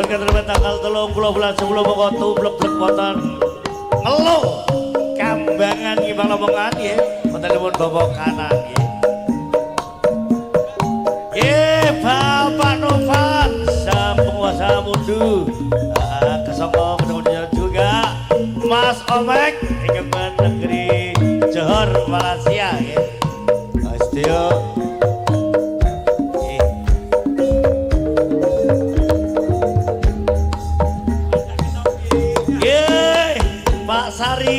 Keterima tanggal 30 bulan 10 monggo tumblek-blek wonten Ngeluh Kambangan Ngimbang Lamongan nggih. Wontenipun Bapak Kanan nggih. Nggih, Bapak Novan sang penguasa mundu. Kesoko ketemu juga Mas Omek ingkang negeri Johor Malaysia nggih. Mas Tio. Nggih. Nggih, Pak Sariati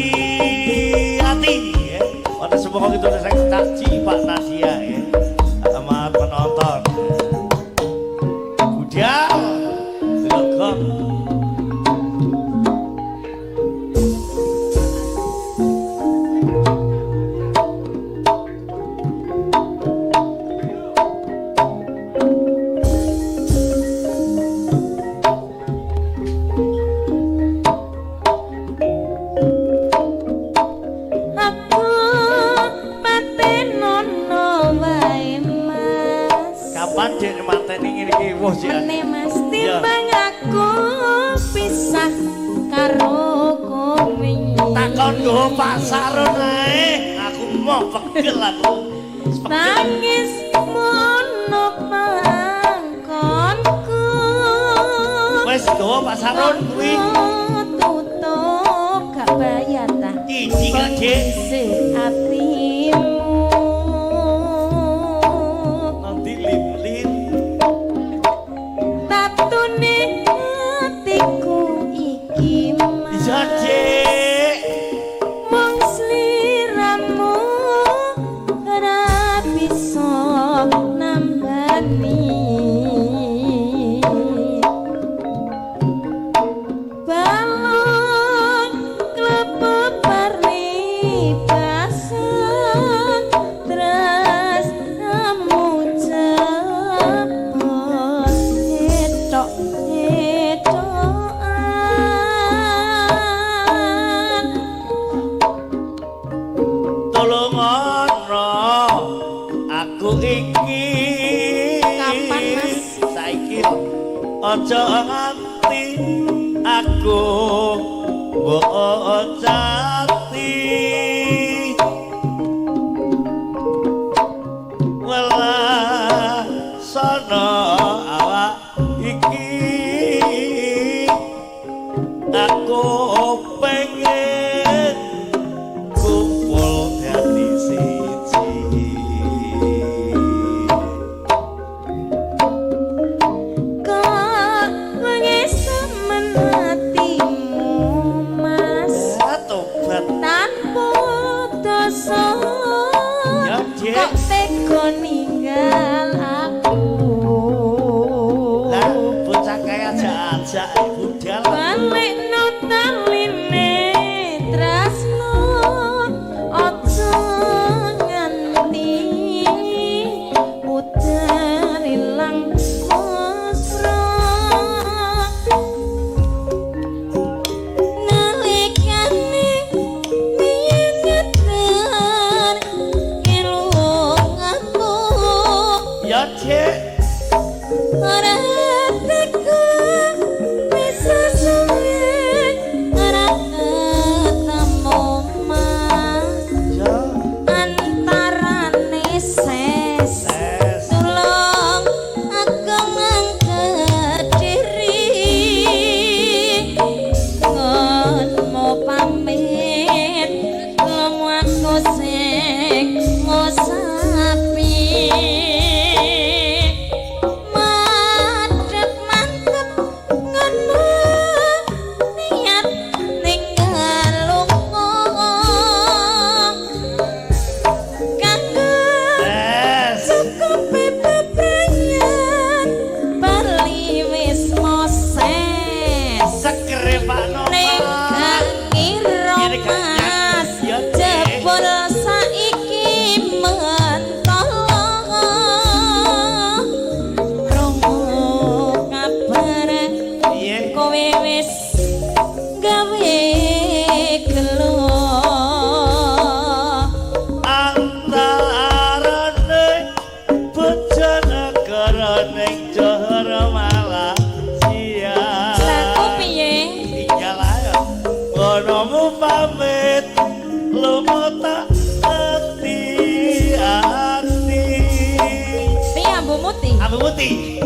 nggih. Wonten semoga kita sing Caci Pak Nadia nggih. Selamat menonton. Budal. Delok. Aku patenono wae Mas. Kapan Dek mateni ngene iki? Wah, Cik. Mene Mas timbang aku pisah karo kowe. Takon nggo Pak Sarun ae. Aku mau pegel aku. Pegel. Nangis mono pangkonku. Wis nggo Pak Sarun kuwi. Tutup gak bayar ta. Cici kok, Dik. Kondisi atimu. Nanti lin-lin. Tatune atiku iki Mas. Iya, Dik. Mung sliramu ora bisa nambani. Balung klebu paribasan tresnamu cepet etok etokan. Tolong ana aku iki. Kapan, Mas? Saiki aja nganti aku mbok cati. Welah sono awak iki aku pengen kumpul dadi siji. Kok wis semen atimu Mas Ah, tobat. tanpa dosa. Ya, Dik. Kok tega ninggal aku. Lah bocah kaya ajak-ajak budal. Balekno taline tresno aja nganti udan ilang mesra. Nalikane biyen nyeter kelunganmu Ya, Dik. ora tega Ngerti.